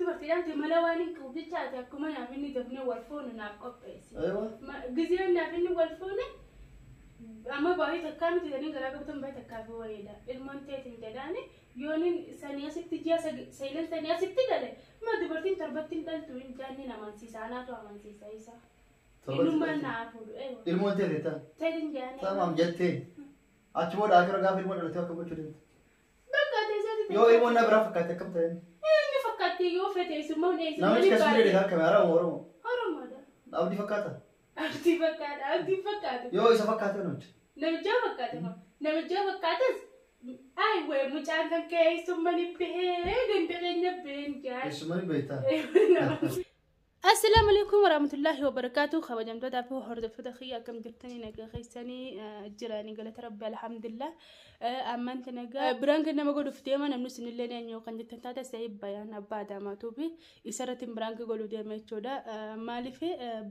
Dubartiidhaan ta'e mala waan hin qabu jecha ati akkuma naaf inni dafnee wal foonu naaf qopheessi. Aywa. Gizeen naaf inni wal foone amma baay'ee takkaa miti jedhanii garaa qabatan baay'ee takkaa fi wayiidha. Ilmoon teetiin jedhaani yoonin sanii asitti ji'a sailan sanii asitti dhale ma dubartiin torbatti hin dhaltu hin jaanni amansiisa anaatu amansiisa isa. Innummaan naa fuudhu. Eewa. Ilmoon teete taa. Teetiin jaanii. Tamam jettee. Achi booda akira gaafa ilmoon dhalatee akkam gochuu deemte? Bakka teessatti. Yoo ilmoon na biraa fakkaate akkam ta'e? Inni fakkaatti yoo fete isummaa eessummaa Namichi kasii dheedhe akkami Oromoo Oromoo. Oromoodha. Abdii fakkaata? Abdii fakkaata. Abdii fakkaata. Yoo isa fakkaate namichi. Namichaa fakkaate moo? Namichaa fakkaates ay wee mucaan kan kee eessummaan bahee ganda keenya baheen jaan. Eessummaan beektaa? Assalaamu alaikum warahmatullahi wabarakatuh. Kabajamtootaa fi hordoftoota kiyya akkam jirtanii nagaa keessanii jiranii galata rabbi alhamdulillah. Ammaan nagaa biraan kan nama godhuuf deema namni sunillee eenyu kan jettan taate Sa'iid Bayaan abbaa Adaamaatuu fi isarratti biraan godhuu deema jechuudha. Maaliif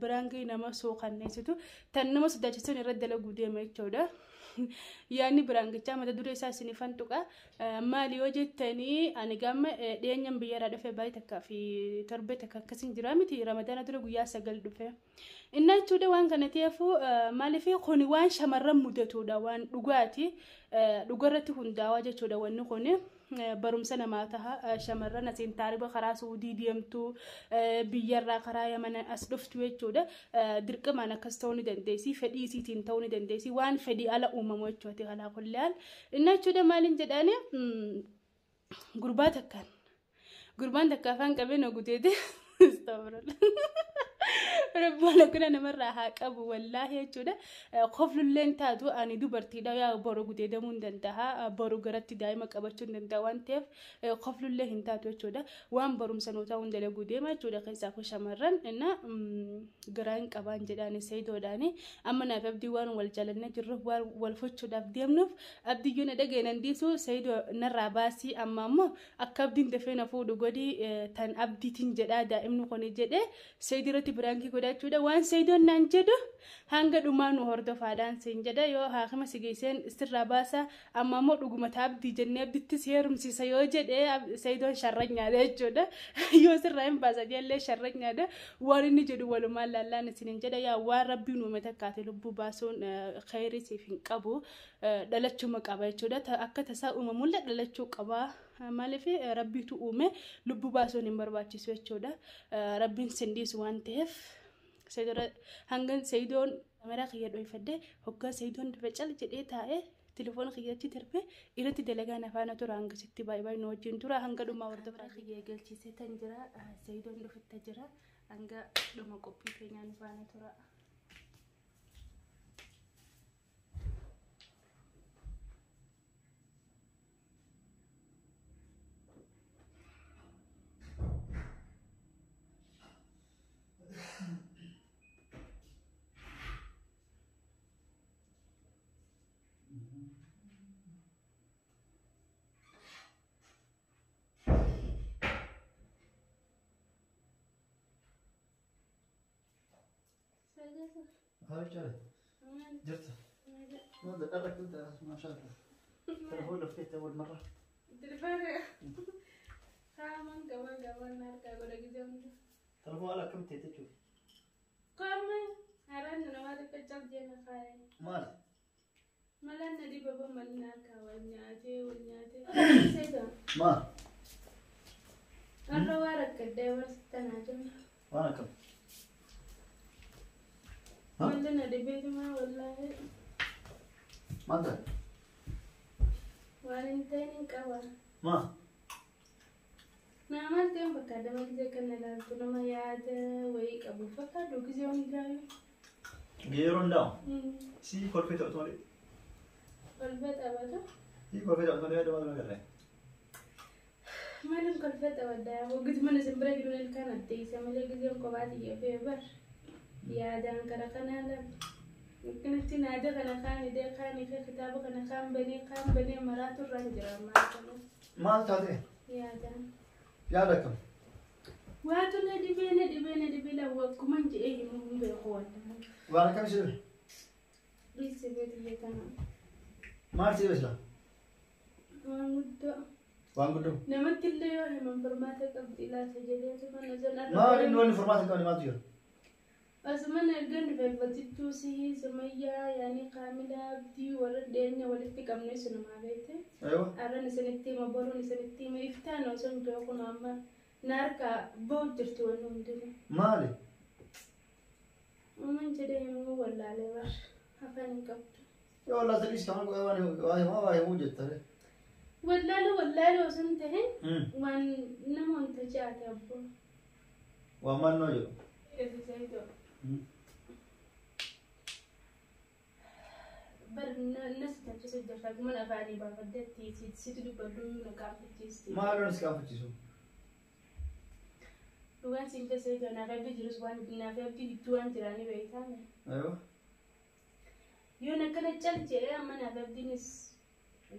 biraan nama sookanneessitu tan nama sodaachisuun irratti dalaguu deema jechuudha. Yaanni biraangichaa mata duree isaa isinifan tuqa. Maali yoo jettanii ani gama dhiyeenyan biyyarraa dhufe baay'ee takkaa fi torbee takka akkasin jira miti ramadaana dura guyyaa 9 dhufe. Inni jechuudha waan kana ta'eefu maaliif kuni waan shamarran mudatudha waan dhugaati. Dhugarratti hundaa'aa jechuudha wanni kuni. Barumsa namaa taha shamarran asiin taariba karaa Suudii deemtu biyyarraa karaa Yaman as dhuftu jechuudha. Dirqamaan akkas ta'uu ni dandeessi fedhii isiitiin ta'uu ni dandeessi waan fedhii ala uumamu jechuudha kalaa kullaan. Inni jechuudha maaliin jedhaani gurbaa takkaan gurbaan takka afaan qabee na gudeede. Astagfirullah. Rabboon akkana namarraa haa qabu wallaahi jechuudha. Koflulleen taatu ani dubartiidha yaa boru gudeedamuu hin danda'a boru garatti daa'ima qabachuu hin danda'a waan ta'eef koflullee hin taatu jechuudha. Waan barumsa nuu ta'uu hin dalaguu deema jechuudha keessaafuu shamarran inna garaa hin qabaan jedhaani sayidoodhaani amma naaf abdii waan wal jaalannee jirruuf waan wal fuchuudhaaf deemnuuf abdiyyuu na dhageenan dhiisu sayidoo narraa baasii amma ammoo akka abdiin dafee na fuudhu godhi tan abdiitiin jedhaa daa'imni kuni jedhee sayidoo irratti biraankii godhachuudha. Waan sayidoon naan jedhu hanga dhumaa nu hordofaadhaan siin jedha yoo haakima si geesseen sirraa baasa amma ammoo dhuguma abdii jennee abditti si heerumsiisa yoo jedhee sayidoon sharranyaadha jechuudha. Yoo sirraa hin baasa jedhallee sharranyaadha. Waan inni jedhu walumaan laallaan isiniin jedha yaa waan rabbiin uume takkaate lubbuu baasuun khayrii siif hin qabu dhalachuma qaba jechuudha. Akka tasaa uumamullee dhalachuu qaba. Maaliif rabbiitu uume lubbuu baasuun hin barbaachisu jechuudha. Rabbiin sin dhiisu waan ta'eef hangan sayidoon kameraa kiyya dhoyfadhee hoggaa sayidoon dhufe cal jedhee taa'ee telefoona kiyyaatti darbee irratti dalagaan afaana tura hanga sitti baay'ee baay'ee nu wajjin tura hanga dhumaa hordofaa kiyya eegalchiisee tan jira sayidoon dhufetta jira hanga dhuma qophii keenyaan faana tura. هاي جرت جرت ماذا أرك أنت ما شاء الله تلفون لفيت أول مرة تلفون كمان كمان كمان نارك أقول لك جنب تلفون على كم تشوف كم هران نوارك جاب جينا خاي مال مالنا دي بابا مالنا كوانياتي ونياتي سيدا ما أنا وارك الدور ستنا جنب وأنا كم مالنا دي بيت ما والله ماذا وانتين كوا ما ما عملت يوم بكذا ما كذا كنا لا كنا ما ياد ويك أبو بكر لو كذا يوم جاي غيرون لا سي كل بيت أوتوماتيك كل بيت أبدا سي كل بيت أوتوماتيك هذا ما نقدر ما لهم كل بيت أبدا وقت ما نزل برا يقولون كانت تيسا ما لقيت يوم كباتي في بر يا دان كركنا لا كنت نادي أنا خاني دي خاني في خطابك أنا خان بني خان بني مرات الرنجرة ما ما تعطي يا دان يا لكم واتو ندي بي ندي بي ندي بي لو كمان جي إيه مهم بيخوان وأنا كم شيء بيس بيت اللي كان ما أرسل بس لا ما مدة Waan guddoo. Namatti illee yoo himan furmaata qabdi laata jedheetu mana sana. Maali inni wanni furmaata hin qabne maaltu jira? Asumaan erga dhufe sihii Sumayyaa yaani Kaamilaa Abdii warra dhiyeenya walitti qabne sunumaa beekte. Aywa. Arran isinitti hima boruun isinitti hima iftaan osoo hin jiru kun amma na harkaa bahu jirti wanni hundinuu. Maali? Uumaan jedhee himuu wallaalee bar afaan hin qabdu. Yoo wallaalte dhiisi kan waan waa himaa waa himuu jetta. Wallaalee wallaalee osoo hin tahin waan nama wanta jaate abboo. Waan maal noo jedhu? Eegisee Bar nas tachisu jirta guman afaanii baafaddeetti situ dubbadhu na qaanfachiisti. Maal si qaanfachiisu? Dhugaan siin keessa ijoo naaf abdii jirus waan naaf abdii gidduu waan jiraanii beektaame. Aywa. Yoon akkana cal jedhee amma naaf abdiinis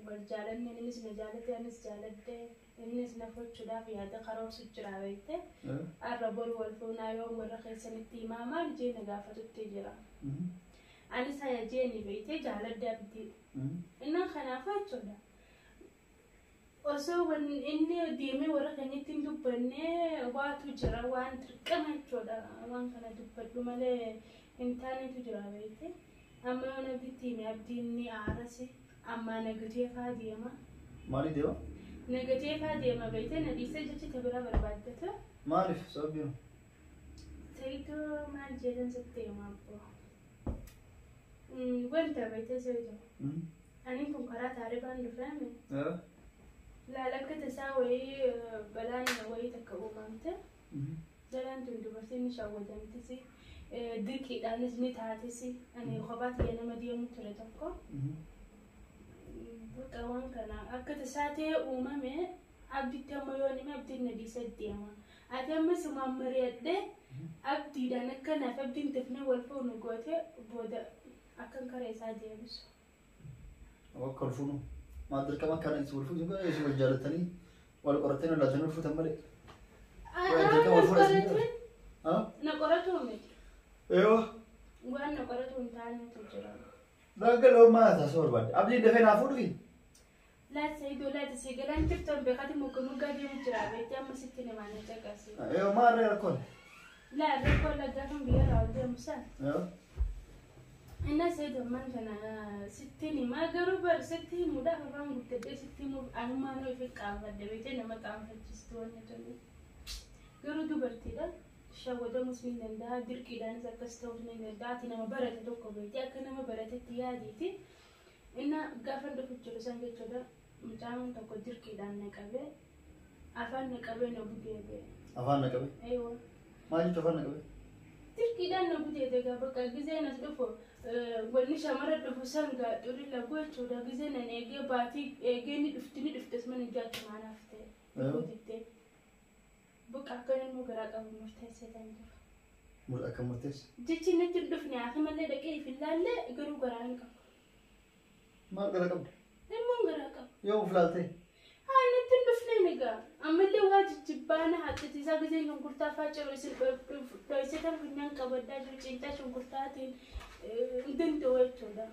wal jaalanne innis na jaalate anis jaaladhe innis na fochuudhaaf yaada karoorsu jira beekte. Arra boru wal fuunaa yoo warra keessanitti himaa maal jee na gaafatutti jira. Anis haya jeeni beektee jaaladhe abdii. Innaan kanaafuu jechuudha. Osoo wanni inni deemee warra keenyatti hin dubbanne waatu jira waan dirqama jechuudha. Waan kana dubbadhu malee hin taanetu jira beekte. Amma yoon abditti hime abdiin ni aarase amma nagatee faa deema. Maaliif deema? Nagatee faa deema beektee na dhiisee jecha ta biraa barbaaddata. Maaliif sababni? Sayidoo maal jedhan sitti hima abboo. Wanta beektee sayidoo. Ani kun karaa taaribaan dhufeemi. Laala akka tasaa wayii balaan wayii takka uumamte. Jalaan tun dubartiin ni shawwadamtis dirqiidhaanis ni taatis ani kophaa ta'ee nama deemu ture tokko. Bakka waan kana akka tasaa ta'ee uumame abditti amma yoo nime abdiin na dhiisee deema. Ati amma sumaan mari'adhee abdiidhaan akka naaf abdiin dafnee wal fuunu goote booda akkan karaa isaa deebisu. Akka wal fuunu maal dirqama akkana isin wal fuunu isin wal jaalatanii wal qoratanii wal laaltanii wal fuutan malee. Dirqama wal fuudha isin jira. Na qoratu miti. Eewa. Waan na qoratu hin taanetu jira. Dhangala'oo maal taasisa barbaadde? Abdiin dafee naa fuudhufi? Laata Sayidoo laata si galaan jirtan beekati mogga moggaa deemu jira beektee amma sitti namaa na caqasi. Eewa maal ree rakkoon? Laa rakkoo laggaafan biyya irraa ol deemu san. Eewa. Inna Sayidoo man kana sitti himaa garuu bar sitti himuudhaaf afaan guuttadhee sitti himuuf anumaan ofi qaanfadhe beektee nama qaanfachiistu wanni tuni. Garuu dubartiidha. Shawwadamus ni danda'a dirqiidhaanis akkas ta'uus ni danda'a ati nama barate tokko beektee akka nama baratetti yaadiiti. Inna gaafa dhufu jiru san jechuudha mucaan tokko dirqiidhaan na qabee afaan na qabee na gudeede. Afaan na qabee? Eewa. Maal jechuun afaan na qabee? Dirqiidhaan na gudeede gaa bakka gizeen as dhufu wanni shamara dhufu san gaa xurii laguu jechuudha gizeen an eegee baatii eegee ni dhufti ni dhuftes mana ijaatti maanaaf ta'e. Gudittee. Bakka akka inni garaa qabu murteessee kan jiru. Akka murteesse? Jechi natti hin dhufne hafi malee dhaqee if ilaalle garuu garaa hin qabu. Maal garaa qabda? Ilmoon garaa qabu. Yoo of laaltee? Haa natti hin dhufne egaa. Ammallee waa jijjibbaana haxxisiisaa giseen shunkurtaa fa'aa ciru isin dhoysee tan funyaan qabaddaa jiru cincaa shunkurtaatiin hin danda'u jechuudha.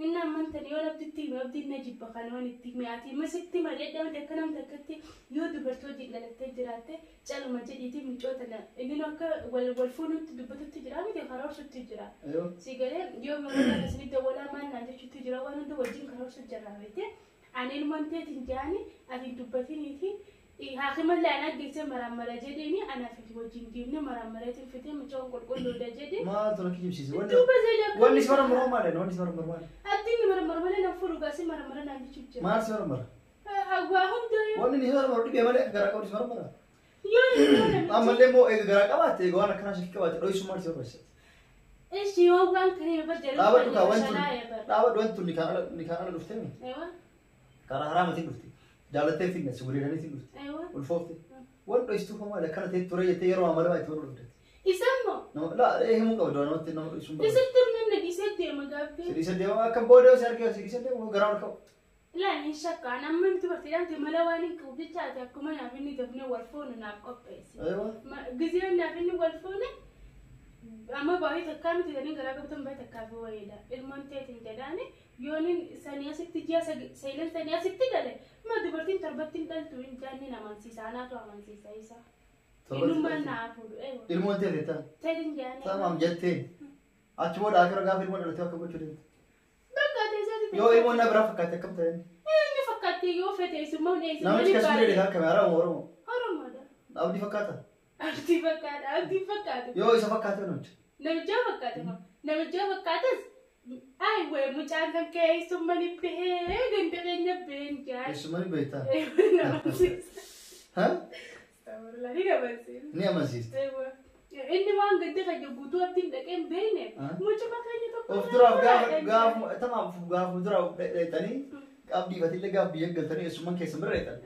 Inni ammantan yoo abditti hime abdiin na jibba kana waan itti hime ati masitti malee dhamte akka namni akkatti yoo dubartii hojii dhalattee jiraatte caluma jedhiitii micoota na inni akka wal wal fuunutti dubbatutti jira miti karoorsutti jira. Si galee yoo magaalaa akkasii dawwalaa maal naan jechuutti jira waan hunda wajjin karoorsu jira beekte ani ilmoon teetiin jaani ati dubbatiniiti haakimallee ana geessee maraamara jedheeni anaaf itti wajjin deemne maraamareetiin fitee mucaan qulqulluudha jedhe. Maaltu na kijibsiise? Duuba zeedha. Wanni si maramaru maali? Wanni si maramaru maali? Abdiin maramaru malee na fuudhu gaasii maramara naan jechuuf jira. Maal si maramara? Waa hunda yoo. Wanni si maramaru dhibee malee garaa qabdu si maramara. Yoo yoo. Ammallee immoo eega garaa qabaatte eega waan akkanaa shakkii qabaatte dho'isuu maal si barbaachisa? Ishi yoo waan kana yoo barjaa. Dhaabadhu kaa wanti dhaabadhu wanti ni kaan ala dhuftee mi? Eewa. Karaa haraamatiin dhufte. Jaalattee finne si gudeedaniitiin dhufte. Eewa. Ulfoofte. Waan dho'istuuf maali akkana ta'e ture jettee yeroo amala baay'ee baruu dhufte. Isammoo. Laa himuu qabdu namatti nama dho'isuun barbaadu. Isitti namni dhiisee deema gaaffii. Si dhiisee deema akka booda si argee si dhiisee deema garaa ol ka'u. Laa hin shakkaan amma nuti barsiidhaan mala waan hin qabu jecha ati akkuma naaf inni dafnee wal fuunu naaf qopheessi. Eewa. Gizeen naaf inni wal fuune Amma baay'ee takkaa miti jedhanii garaa qabatan baay'ee takkaa fi wayiidha. Ilmoon teetiin jedhaani yoonin sanii asitti ji'a sailan sanii asitti gale ma dubartiin torbatti hin dhaltu hin jaanni amansiisa anaatu amansiisa isa. Innummaan naa fuudhu. Ilmoon teete taa. Teetiin jaanni. Tamaam jetteen. Achi booda akira gaafa ilmoon dhalatee akka gochuu deemte. Bakka teessatti. Yoo ilmoon na biraa fakkaate akkam ta'e? Inni fakkaatti yoo fete isummaa eessummaa. Namichi kasii dheedhe akkami Oromoo Oromoo. Oromoodha. Abdii fakkaata? Abdii fakkaata abdii fakkaata. Yoo isa fakkaate namicha. Namicha fakkaate namicha fakkaates ay way mucaan kan kee eessummaan bahee ganda keenya baheen jaan. Eessummaan beektaa? Namansiisa. Ha? Ni namansiisa. Ni amansiista. Inni waan ganda keenya guutuu abdiin dhaqee hin beekne mucuma keenya tokko. Of duraaf gaafa gaafa tamaam gaafa duraaf dheetanii abdii fatillee gaafa biyya galtanii eessummaan keessan bira dheetan.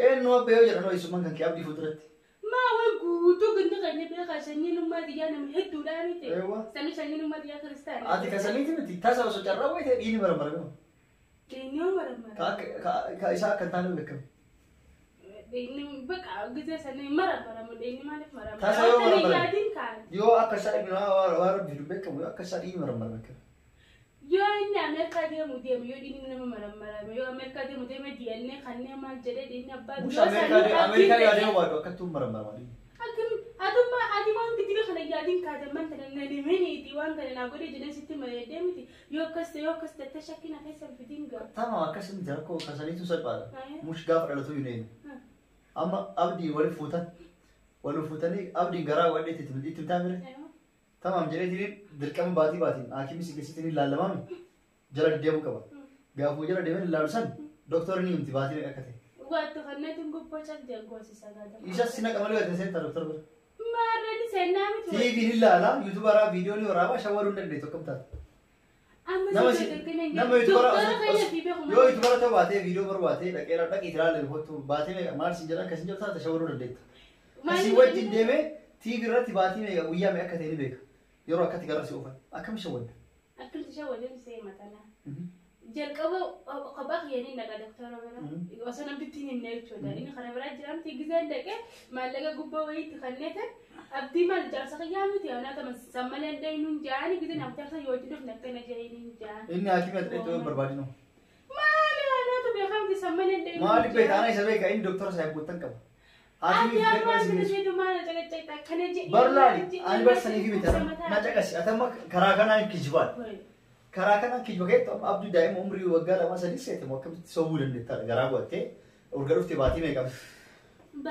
Eenyu abbee yoo jedhan eessummaan kan kee abdii fuulduratti. Maa way guutuu ganda keenya beekaa sanyiin ummaa xiyyaa nama hedduudhaa miti. Eewwa. Sanii sanyiin ummaa xiyyaa kiristaana. Ati kasaniiti miti tasa osoo carraa wayii ta'e dhiini maramara. Dhiinni maramara. Ka isaa akka hin taane beekama. Dhiinni baqa gisee sanii maramaramu dhiinni maaliif maramara? Tasa yoo maramara. Yaadiin kaan. Yoo akka isaa dhiini waan rabbi fidu beekamu yoo akka isaa dhiini maramara beekama. Yoo inni Ameerikaa deemu deemu yoo dhiinni nama maramarame yoo Ameerikaa deemu deeme DNA kanneen maal jedhee dhiinni abbaa Mush Ameerikaa yoo adeemu baatu akkattuu maramara. Akkam adummaa ati waan gidduu kana yaadiin kaate man kana na dhiminiiti waan kana naa godhee jedhee sitti malee deemiti yoo akkas ta'e yoo akkas ta'e shakkina keessa fitiin gaa. Tamam akkas miti rakkoo kasaniitu salphaadha. Mush gaafa dhalatu hin eenyu. Amma abdii wal fuutan wal fuutanii abdiin garaa wadhee itti bitaa mire. Tamam jedheetiin dirqama baatii baatiin haakimni si geessitiin ilaalamaami jala deemuu qaba. Gaafuu jala deemee ilaalu san doktorri ni himti baatii meeqa akka ta'e. Waattu kanneetiin gubboo cabdee goosisa gaadha. Isa si naqa malee gatiin seentaa doktora bira. Maarreen seenaa miti. TV ni ilaala yuutuubaraa viidiyoo ni waraabaa shawwaruu hin dandeessu akkam taate. Nama yoo yuutuubara ta'u baatee viidiyoo barbaatee dhaqee dhaqee ilaala hottu baatee meeqa maal sin jedhan akkasin jedhu taate shawwaruu dandeetta. Asii wajjin deemee TV irratti baatii meeqa guyyaa meeqa akka ta'e ni beeka. Yeroo akkatti gara si oofan akkam shawwadda? Akkamitti shawwadeen see matanaa. Jalqaba kophaa kiyyanii dhaqa doktora bira. Osoo namni ittiin hin jechuudha. Inni kana biraa jiraamti giseen dhaqee maallaqa gubbaa wayiitti kanneetan abdii maal jaarsa kiyyaa miti anaata sammalee hin dhaynuun jaani giseen af jaarsa yoo hojii akkana jahiniin jaan. Inni haakimii ati dhaqxee barbaadinu. Maali anaatu beekamti sammalee hin dhaynuun. Maali beeka ana isa beeka inni doktora isaa eeggattan qaba. Haakimii Barlaali ani barsanii fi bitara na caqasi ati amma karaa kanaan kijibaan. Karaa kanaan kijiba keetti amma abdii daa'ima umrii waggaa 2 3 seete moo akkamitti sobuu dandeettaadha garaa godhattee urga dhuftee baatii meeqa?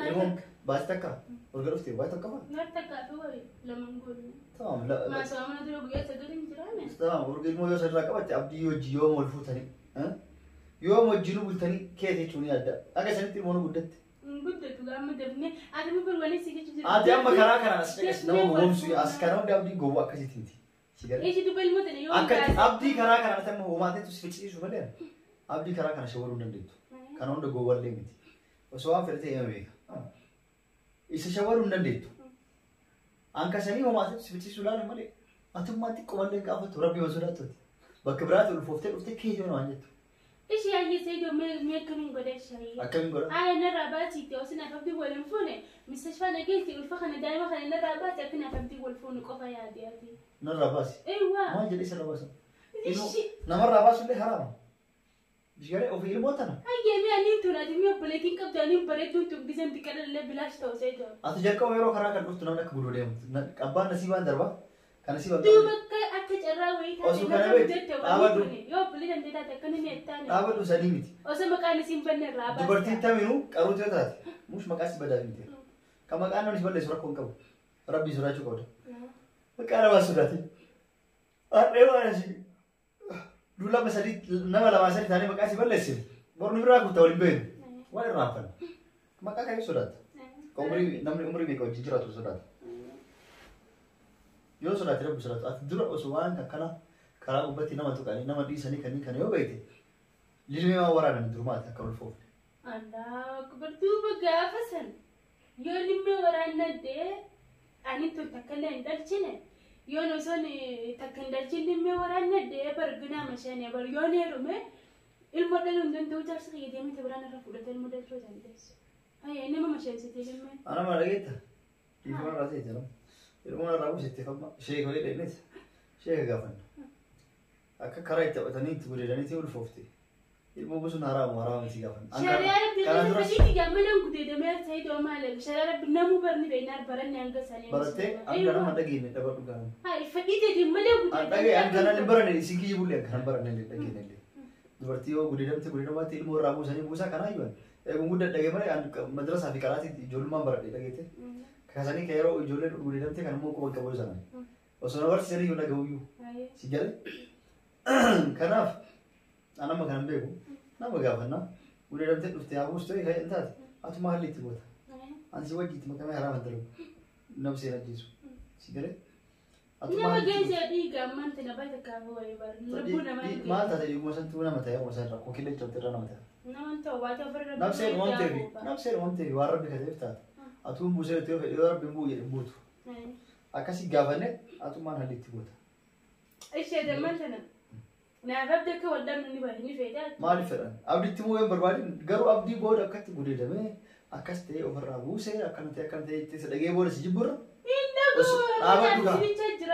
Ilmoon baatii takka urga dhuftee baatii takka maa? Natti takka fi wayi lamaan goonu. Tamam. Maasawaa mana dura guyyaa 9 hin jiraame. Tamam urga ilmoo yoo sirraa qabatte abdii hojii yoom wal fuutanii yoom wajjinuu bultanii keete jechuun yaadda akka sanitti ilmoon guddatte. Guddatu amma dafnee ati mubir waliin si jechuun jira. Ati amma karaa kanaan as caqasi nama gowwoomsu as kana hundi abdiin gowwaa akkasitti miti. Eeshi duba ilmoo tana yoo Akka abdii karaa kanaan ati amma hoomaateetu si ficcisiisu malee abdii karaa kana shawwaruu hin dandeettu. Kana hunda gowwallee miti. Osoo waan fedhe ta'e beeka. Isa shawwaruu hin dandeettu. Ankasanii hoomaateetu si ficcisiisu laala malee atummaa xiqqoomallee gaafattu rabbi osoo sodaattuuti. Bakka biraatti ulfooftee dhuftee keeyyoo waan jettu. Ishi ayyee seeyyoo mee akkamiin godha ishee? Akkamiin godha? Aya narraa baasiitti osoo naaf abdii wal hin fuune mustashfaa nageessi ulfa kana daa'ima kana narraa baasi akka naaf abdii wal fuune qofa yaade ati. Narraa baasi? Eewwa. Maal jedhee sirra baasa? Namarraa baasullee haraama. Bishaan ofii ilmoo tana. Ayyee mi'a niin tun ati mi'a obboleettiin qabdu ani bareedduun tun giseen xiqqaadha bilaash ta'u seeyyoo. Ati jalqaba yeroo karaa kan dhuftu namni akka guduu deemu. Abbaan nasiibaan darba. Kan nasiibaan Duuba akka carraa wayii taate nama jette wayii yoo obboleettiin taate akka inni ettaane. Dhaabadhu sadii miti. Osoo maqaan isiin banne irraa baasa. Dubartiin taminuu qaruutu yoo taate mush maqaa si badaa miti. Kan maqaan namni si balleessu rakkoo hin qabu. Rabbii sodaachuu qabda. Maqaa namaa sodaate. Har'ee waan asii duula sadii nama lamaa sadii taanee maqaa si balleessine. Bornu biraa guutaa waliin beeknu. Waan irraanfanna. Maqaa kamiif sodaatta? Namni umrii meeqa wajjin jiraatu sodaata. Yoo sodaate rabbi sodaatu ati dura osoo waan akkana karaa gubbatti nama tuqanii nama dhiisanii kanneen kana yoo beekte lilmee waan waraanan durumaati akka ulfoofne. Allahu akbar duuba gaafa san yoo lilmee waraannadde ani tun takka illee hin dhalchine yoo osoo takka hin dhalchin lilmee waraannadde barginaa masheenee bar yoo heerume ilmoo dhaluu hin danda'u jaarsa kiyya deemee biraan irra fudhatee ilmoo dhalchuu dandeessu. Hayya nama masheensitee lilmee. Ana maal dhageetta? Dhiifama irraa ta'e jedhama. Ilmoon irraa buusetti famma sheeka wayii dhaqneet sheeka gaafanna. Akka karaa itti taphatanii itti gudeedaniitti ulfoofte. Ilmoo buusuun haraamu haraama miti gaafanna. Shari'aa rabbi Kanaan duras fedhii gammana gudeedamee Saayidoo maal shari'aa rabbi namuu barni beeknaan baranne hanga sanii. Barattee hanga nama dhageenye dhabadhu gaana. Haa fedhii teetiin malee An dhagee an kanaan hin baranne isin kiyyi bullee kan hin baranne illee dhageenye illee. Dubartii yoo gudeedamte gudeedamaatti ilmoo irraa buusanii buusaa kanaa iyyuu eeguun guddaa dhagee malee an madrasaa fi qaraatii ijoollummaan baradhe dhageette. Kasanii kan yeroo ijoolleen gudeedamte kan immoo quba qabu sana. Osoo na barsiisanii iyyuu dhaga'u iyyuu. Si jale? Kanaaf an amma kanan beeku nama gaafannaa gudeedamtee dhuftee haa buustu ta'e kan taate atuma haalli itti goota. An si wajji itti makamee haraama hin dalagu. Nabsee ajjeesu. Si galee? Atuma Nama haalli itti goota. geesse dhiiga ammaan tana baay'ee takkaafuu wayii bara. Lubbuu namaa hin Maal taate dhiiguma santuu nama ta'e waan san rakkoo killee cabte irraa nama ta'e. Nama ta'u baatee ofirra Nabseen uumamteefi nabseen uumamteefi waan rabbi kateef taate. Atuun buusee yoo fedhe yoo rabbi hin bu'u jedhe hin buutu. Akkasii gaafanne atummaan haalli itti goota. Ishee dammaan tana. Naaf abdii akka waldaan ni bahe ni fedha. Maaliif fedhan? Abditti immoo yoo hin barbaadin garuu abdii booda akkatti gudeedamee akkas ta'ee ofirraa buusee akkana ta'e akkana ta'e itti isa dhagee booda si jibburra. Dhaabadhu gaa.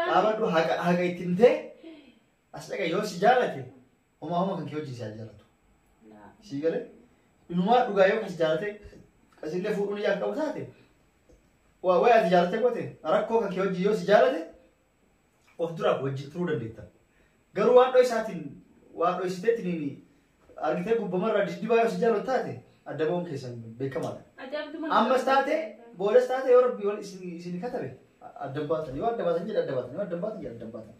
Dhaabadhu haqa haqa ittiin ta'e as dhaqa yoo si jaalate homaa homa kan kee hojii si haa jaalatu. Si galee inumaa dhugaa yoo kas jaalate kasillee fuudhuun ijaan qabu taate waa wayi ati jaalate goote rakkoo kan kee hojii yoo si jaalate of duraaf wajjin turuu dandeetta. Garuu waan dho'isaatiin waan dho'isiteetiin argitee gubbamarraa diddibaa yoo si jaalatu taate adda ba'uun keessan beekamaadha. Ammas taate boodas taate yoo rabbi wal isin katabe adda baatan yoo adda baatan jedhe adda baatan yoo adda baatan jedhe adda baatan.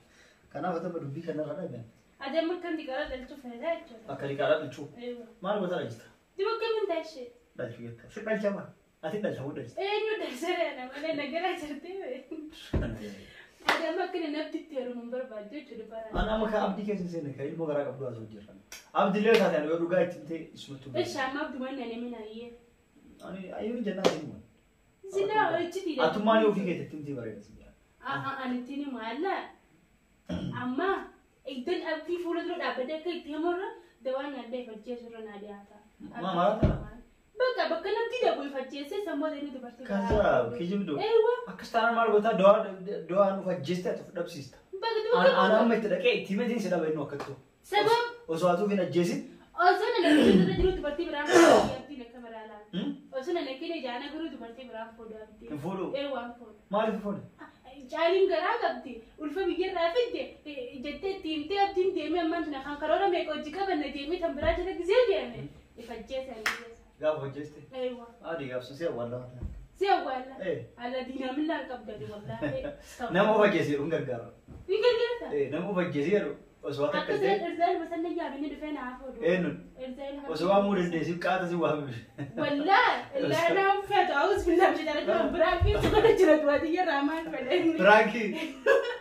Kanaaf atama dubbii kanarra dhagan. Adamma kan diqaalaa dhalchuu fedha jechuudha. Akka diqaalaa dhalchuu. Maal goota dhalchita? Diba kamin taashee? Dhalchuu jetta. Si dhalcha maa? Ati dhalcha moo dhalchita? Eenyu dhalchara malee nagaraa jirtee. Adamma akka namatti itti heerumu hin barbaaddu jechuudha bara. An amma kan abdii keessa seene kan ilmoo garaa qabdu haasa'u jirra. Abdiilee taate ani yoo dhugaa ittiin ta'e isumatti Eesha amma abdii waan ani mina ayyee. Ani ayyuun jennaa siin waan. Silaa hojii Atummaan ofii keetti ittiin ta'e bareeda si jira. Ani ittiin himu alla. Amma iddoon abdii fuula dura dhaabbatee akka itti himurra dawaan nyaadhee ifajjeesu irra naa dhiyaata. Maa maal ta'a? Bakka bakka namti dhabu ifajjeessee sammuu inni dubartii Kaza kijibdu. Eewa. Akkas taanaan maal gootaa dawaa nuuf ajjeeste ati of dhabsiista. Bakka An amma itti dhaqee itti himeetiin si dhaba inni akkattu. Sabab Osoo atuuf hin ajjeesin. Osoo na lakkee irra jiru dubartii biraan fuudhu abdiin akka biraa laata. Osoo na lakkee ijaana garuu dubartii biraan fuudhu abdiin. Hin fuudhu. Eewwa hin fuudhu. Maaliif hin fuudhu? Caaliin garaa qabdi. Ulfa biyyarraa fidde jettee itti himtee abdiin deemee ammaan tana kan karoora meeqa hojii qabanne deemee kan biraa jala gisee deeme. Ifajjeessa. Gaafa hojjeste? Eewwa. Adii gaafsa si awwaalla. Si awwaalla? Alla diinamillaan qabdani wallaahi. Nama of ajjeese jedhu hin gargaara. Hin gargaarta? Nama of ajjeese jedhu osoo akka Akka ta'e. Irzaal masanna yaabinni dhufee naa fuudhu. Eenyuun? Osoo waamuu dandeessi qaata si waamuu. Wallaahi illaa naan feetu awus billaa bishaan argamu biraakii tokko jira duwwaati yerraa maal fedhe. Biraakii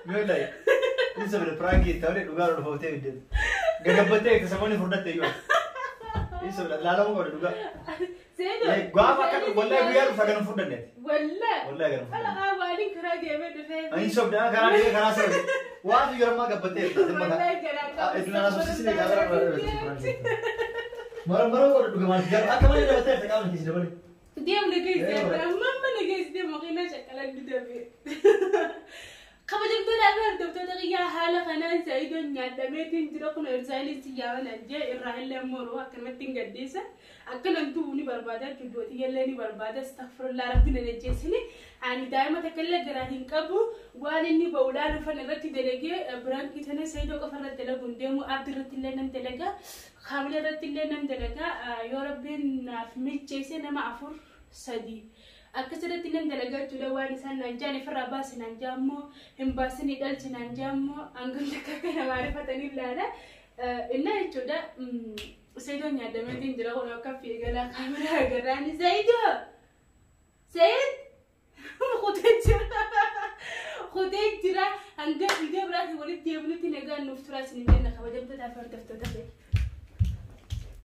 mi'oolaayi. Inni sababa biraakii ta'ee dhugaa dhufootee biddeetu. Gagabbattee itti samoonni furdatte iyyuu. Inni sababa laalamuu qabda dhugaa. Seeto. Gaafa akka wallaahi guyyaa dhufa ganam furdanneeti. Wallaahi. Wallaahi ganam furdanne. Ala waaliin karaa deemee dhufee. Inni sobda karaa deemee karaa sababa. Waan yeroo ammaa gabbattee jirta. Wallaahi garaa qaba. Iddoo naasoo sisine gaafa irraa Mara mara godhu dhugamaan garuu akka malee dabalatee jirta qaamni keessa dabale. Deemna keessa amma amma na keessa deemu maqina shaqalan didame. Kabajamtoota fi hordoftoota kiyyaa haala kanaan Saayidoon nyaadhameetiin jira kun Irzaaliin si yaaman jee irraa illee moruu akkanumatti hin gaddiisa. Akkanan du'uu ni barbaada jechuudha illee ni barbaada astaghfirullah rabbi na najjeessini. Ani daa'ima takka illee garaa hin qabu waan inni ba'u laalu fan irratti dalagee biraankii tana Saayidoo qofa irratti dalagu hin deemu abdii irratti illee nan dalaga kaamila irratti illee nan dalaga yoo rabbiin naaf micheesse nama 4 3. Akkasirratti nan dalagaa jechuudha waan isaan naan jaan ifirraa baase naan jaammoo hin baasinii dhalche naan jaammoo hangam takka akka namaa rifatanii ilaala. Innaa jechuudha Saayidoon nyaadameetiin jira kun akka fiigalaa kaameraa agarraani Saayidoo! Saayid! Kutee jira! Kutee jira! Hanga viidiyoo biraatiin walitti deebinutti nagaan nuuf turaa isin jenna kabajamtootaa fi hordoftoota.